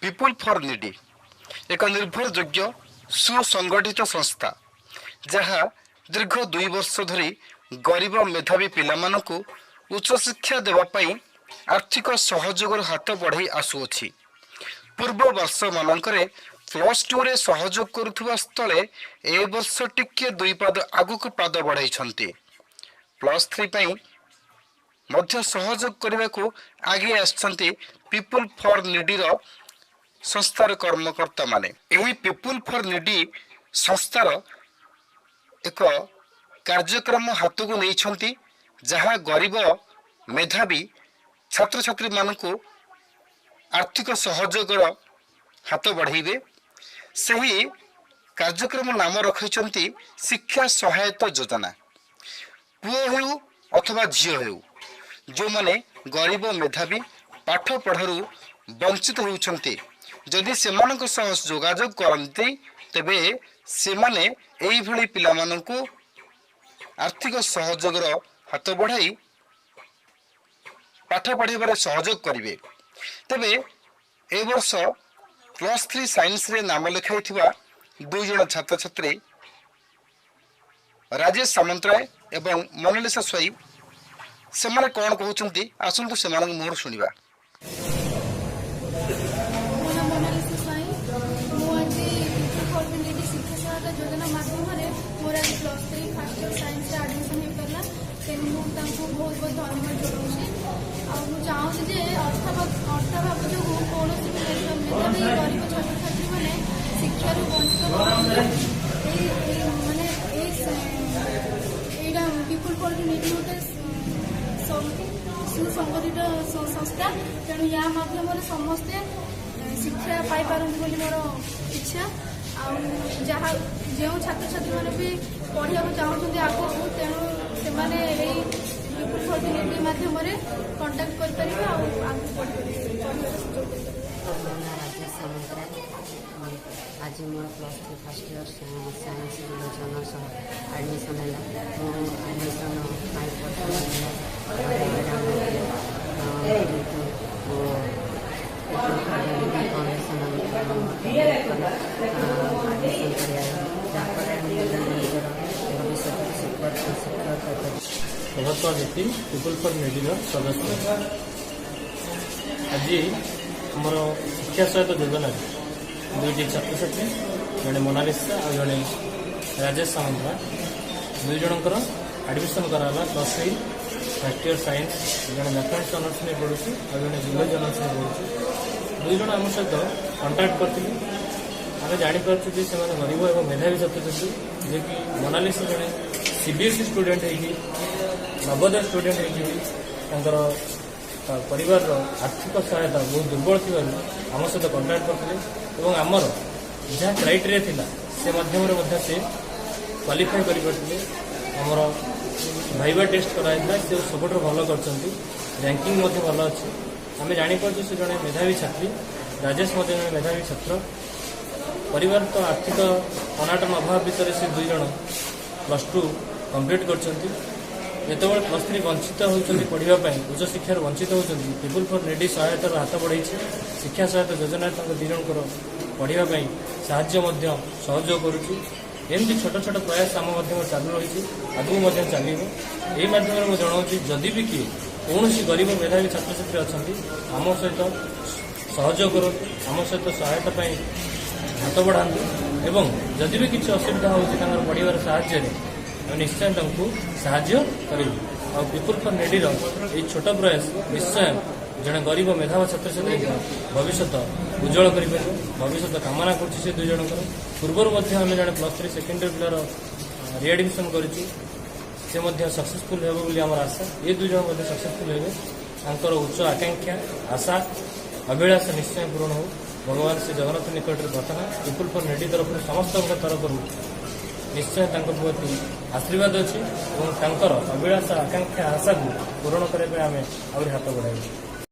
People for needy ଏକ ନିର୍ଭରଯୋଗ୍ୟ ସୁସଂଗଠିତ ସଂସ୍ଥା, ଯାହା ଦୀର୍ଘ 2 ବର୍ଷ ଧରି ଗରିବ ମେଧାବୀ ପିଲାମାନଙ୍କୁ ଉଚ୍ଚଶିକ୍ଷା ଦେବା ପାଇଁ ଆର୍ଥିକ ସହଯୋଗର ହାତ ବଢ଼ାଇ ଆସୁଅଛି। ପୂର୍ବ ବର୍ଷମାନଙ୍କରେ +2ରେ ସହଯୋଗ କରୁଥିବା ସ୍ଥଳେ ଏ ବର୍ଷ ଟିକିଏ ଦୁଇ ପାଦ ଆଗକୁ ପାଦ ବଢ଼ାଇଛନ୍ତି। +3 ପାଇଁ ମଧ୍ୟ ସହଯୋଗ କରିବାକୁ ଆଗେଇ ଆସିଛନ୍ତି ପିପୁଲ୍ ଫର୍ ନିଡିର ସଂସ୍ଥାର କର୍ମକର୍ତ୍ତାମାନେ। ଏହି ପିପୁଲ୍ ଫର୍ ନିଡି ସଂସ୍ଥାର ଏକ କାର୍ଯ୍ୟକ୍ରମ ହାତକୁ ନେଇଛନ୍ତି, ଯାହା ଗରିବ ମେଧାବୀ ଛାତ୍ରଛାତ୍ରୀମାନଙ୍କୁ ଆର୍ଥିକ ସହଯୋଗର ହାତ ବଢ଼ାଇବେ। ସେହି କାର୍ଯ୍ୟକ୍ରମ ନାମ ରଖିଛନ୍ତି ଶିକ୍ଷା ସହାୟତା ଯୋଜନା। ପୁଅ ହେଉ ଅଥବା ଝିଅ ହେଉ, ଯେଉଁମାନେ ଗରିବ ମେଧାବୀ ପାଠ ପଢ଼ାରୁ ବଞ୍ଚିତ ହେଉଛନ୍ତି, ଯଦି ସେମାନଙ୍କ ସହ ଯୋଗାଯୋଗ କରନ୍ତି, ତେବେ ସେମାନେ ଏଇଭଳି ପିଲାମାନଙ୍କୁ ଆର୍ଥିକ ସହଯୋଗର ହାତ ବଢ଼ାଇ ପାଠ ପଢ଼ାଇବାରେ ସହଯୋଗ କରିବେ। ତେବେ ଏ ବର୍ଷ +3 ସାଇନ୍ସରେ ନାମ ଲେଖାଇଥିବା ଦୁଇ ଜଣ ଛାତ୍ରଛାତ୍ରୀ ରାଜେଶ ସାମନ୍ତରାୟ ଏବଂ ମୋନାଲିସା ସ୍ୱାଇଁ, ସେମାନେ କ'ଣ କହୁଛନ୍ତି, ଆସନ୍ତୁ ସେମାନଙ୍କ ମୁହଁରୁ ଶୁଣିବା। ମୋ ନାଁ ମୋନାଲିସା ସ୍ୱାଇଁ। ମୁଁ ଆଜି ପିପୁଲ୍ ଫର୍ ନିଡି ଶିକ୍ଷା ସହାୟତା ଯୋଜନା ମାଧ୍ୟମରେ ମୋର ଆଜି +3 ଫାର୍ଷ୍ଟ ଇୟର ସାଇନ୍ସରେ ଆଡ଼ମିସନ୍ ହେଇପାରିଲା। ତେଣୁ ମୁଁ ତାଙ୍କୁ ବହୁତ ବହୁତ ଧନ୍ୟବାଦ ଜଣାଉଛି। ଆଉ ମୁଁ ଚାହୁଁଛି ଯେ ଅର୍ଥାଭାବ ଯୋଗୁଁ କୌଣସି ବି ମେଧାବୀ ଗରିବ ଛାତ୍ରଛାତ୍ରୀମାନେ ଶିକ୍ଷାରୁ ବଞ୍ଚିତ ନ ହୁଅନ୍ତୁ। ଏଇ ଏଇ ମାନେ ଏଇଟା ପିପୁଲ୍ ଫର୍ ନିଡି ଗୋଟେ ସୁସଂଗଠିତ ସଂସ୍ଥା। ତେଣୁ ୟା ମାଧ୍ୟମରେ ସମସ୍ତେ ଶିକ୍ଷା ପାଇପାରନ୍ତି ବୋଲି ମୋର ଇଚ୍ଛା। ଆଉ ଯାହା ଯେଉଁ ଛାତ୍ରଛାତ୍ରୀମାନେ ବି ପଢ଼ିବାକୁ ଚାହୁଁଛନ୍ତି ଆଗକୁ, ତେଣୁ ସେମାନେ ଏଇ ପିପୁଲ୍ ଫର୍ ନିଡି ମାଧ୍ୟମରେ କଣ୍ଟାକ୍ଟ କରିପାରିବେ ଆଉ ଆଗକୁ ପଢ଼ିପାରିବେ, ପଢ଼ିବାର ସୁଯୋଗ ପାଇପାରିବେ। ମୋ ନାଁ ରାଜେଶ ସାମନ୍ତରାୟ। ଆଜି ମୋର +3 first year science zoology honours admission ହେଲା। ମୁଁ ଆଡ଼ମିସନ୍ ପାଇଁ ଘରେ ହଇରାଣ ହେଉଥିଲି, କିନ୍ତୁ people for needy foundation admission କରିବାର, ଯାହାଫଳରେ ମୁଁ ନିଜର ଭବିଷ୍ୟତକୁ ସିକ୍ୟୁର କରିପାରିବି। ପ୍ରଭାତ ଜେତି, ପିପୁଲ୍ ଫର୍ ନିଡିର ସଦସ୍ୟ। ଆଜି ଆମର ଶିକ୍ଷା ସହାୟତା ଯୋଜନାରେ ଦୁଇଟି ଛାତ୍ରଛାତ୍ରୀ, ଜଣେ ମୋନାଲିସା ଆଉ ଜଣେ ରାଜେଶ ସାମନ୍ତରା, ଦୁଇ ଜଣଙ୍କର ଆଡ଼ମିସନ୍ କରାଗଲା +3 ଫାର୍ଷ୍ଟ ଇୟର ସାଇନ୍ସ। ଜଣେ ମ୍ୟାଥମେଟିକ୍ସ ଅନର୍ସ ନେଇ ପଢ଼ୁଛି ଆଉ ଜଣେ ଜୁଲୋଜି ଅନର୍ସ ନେଇ ପଢ଼ୁଛି। ଦୁଇ ଜଣ ଆମ ସହିତ କଣ୍ଟାକ୍ଟ କରିଥିଲେ। ଆମେ ଜାଣିପାରୁଛୁ ଯେ ସେମାନେ ଗରିବ ଏବଂ ମେଧାବୀ ଛାତ୍ରଛାତ୍ରୀ, ଯିଏକି ମୋନାଲିସା ଜଣେ ସିବିଏସ୍ଇ ଷ୍ଟୁଡେଣ୍ଟ ହେଇକି, ନବୋଦୟ ଷ୍ଟୁଡେଣ୍ଟ ହେଇକି ବି ତାଙ୍କର ପରିବାରର ଆର୍ଥିକ ସହାୟତା ବହୁତ ଦୁର୍ବଳ ଥିବାରୁ ଆମ ସହିତ କଣ୍ଟାକ୍ଟ କରିଥିଲେ ଏବଂ ଆମର ଯାହା କ୍ରାଇଟେରିଆ ଥିଲା, ସେ ମାଧ୍ୟମରେ ମଧ୍ୟ ସେ କ୍ୱାଲିଫାଏ କରିପାରିଥିଲେ। ଆମର ଭାଇବା ଟେଷ୍ଟ କରାଯାଇଥିଲା, ସେ ସବୁଠାରୁ ଭଲ କରିଛନ୍ତି, ରାଙ୍କିଙ୍ଗ ମଧ୍ୟ ଭଲ ଅଛି। ଆମେ ଜାଣିପାରୁଛୁ ସେ ଜଣେ ମେଧାବୀ ଛାତ୍ରୀ, ରାଜେଶ ମଧ୍ୟ ଜଣେ ମେଧାବୀ ଛାତ୍ର। ପରିବାର ତ ଆର୍ଥିକ ଅନାଟନ ଅଭାବ ଭିତରେ ସେ ଦୁଇ ଜଣ +2 କମ୍ପ୍ଲିଟ୍ କରିଛନ୍ତି। ଯେତେବେଳେ +3 ବଞ୍ଚିତ ହେଉଛନ୍ତି, ପଢ଼ିବା ପାଇଁ ଉଚ୍ଚଶିକ୍ଷାରୁ ବଞ୍ଚିତ ହେଉଛନ୍ତି, ପିପୁଲ୍ ଫର୍ ନିଡି ସହାୟତାର ହାତ ବଢ଼େଇଛି। ଶିକ୍ଷା ସହାୟତା ଯୋଜନାରେ ତାଙ୍କ ଦୁଇ ଜଣଙ୍କର ପଢ଼ିବା ପାଇଁ ସାହାଯ୍ୟ ମଧ୍ୟ ସହଯୋଗ କରୁଛି। ଏମିତି ଛୋଟ ଛୋଟ ପ୍ରୟାସ ଆମ ମାଧ୍ୟମରେ ଚାଲୁ ରହିଛି, ଆଗକୁ ମଧ୍ୟ ଚାଲିବ। ଏହି ମାଧ୍ୟମରେ ମୁଁ ଜଣାଉଛି, ଯଦି ବି କିଏ କୌଣସି ଗରିବ ମେଧାବୀ ଛାତ୍ରଛାତ୍ରୀ ଅଛନ୍ତି, ଆମ ସହିତ ସହଯୋଗ କରନ୍ତୁ, ଆମ ସହିତ ସହାୟତା ପାଇଁ ହାତ ବଢ଼ାନ୍ତୁ ଏବଂ ଯଦି ବି କିଛି ଅସୁବିଧା ହେଉଛି ତାଙ୍କର ପଢ଼ିବାର ସାହାଯ୍ୟରେ, ଆମେ ନିଶ୍ଚୟ ତାଙ୍କୁ ସାହାଯ୍ୟ କରିବୁ। ଆଉ ପିପୁଲ୍ ଫର୍ ନିଡିର ଏଇ ଛୋଟ ପ୍ରୟାସ ନିଶ୍ଚୟ ଜଣେ ଗରିବ ମେଧାବୀ ଛାତ୍ରଛାତ୍ରୀଙ୍କ ଭବିଷ୍ୟତ ଉଜ୍ଜଳ କରିପାରିବ। ଭବିଷ୍ୟତ କାମନା କରୁଛି ସେ ଦୁଇ ଜଣଙ୍କର। ପୂର୍ବରୁ ମଧ୍ୟ ଆମେ ଜଣେ +3 ସେକେଣ୍ଡ ଇୟର ପିଲାର ରିଆଡମିସନ୍ କରିଛୁ, ସେ ମଧ୍ୟ ସକ୍ସେସଫୁଲ୍ ହେବ ବୋଲି ଆମର ଆଶା। ଏ ଦୁଇ ଜଣ ମଧ୍ୟ ସକ୍ସେସଫୁଲ୍ ହେବେ। ତାଙ୍କର ଉଚ୍ଚ ଆକାଂକ୍ଷା, ଆଶା, ଅଭିଳାଷ ନିଶ୍ଚୟ ପୂରଣ ହେଉ, ଭଗବାନ ଶ୍ରୀ ଜଗନ୍ନାଥ ନିକଟରେ ପ୍ରାର୍ଥନା। ପିପୁଲ୍ ଫର୍ ନିଡି ତରଫରୁ, ସମସ୍ତଙ୍କ ତରଫରୁ ନିଶ୍ଚୟ ତାଙ୍କ ପ୍ରତି ଆଶୀର୍ବାଦ ଅଛି ଏବଂ ତାଙ୍କର ଅଭିଳାଷ, ଆକାଂକ୍ଷା, ଆଶାକୁ ପୂରଣ କରିବା ପାଇଁ ଆମେ ଆହୁରି ହାତ ବଢ଼ାଇବୁ।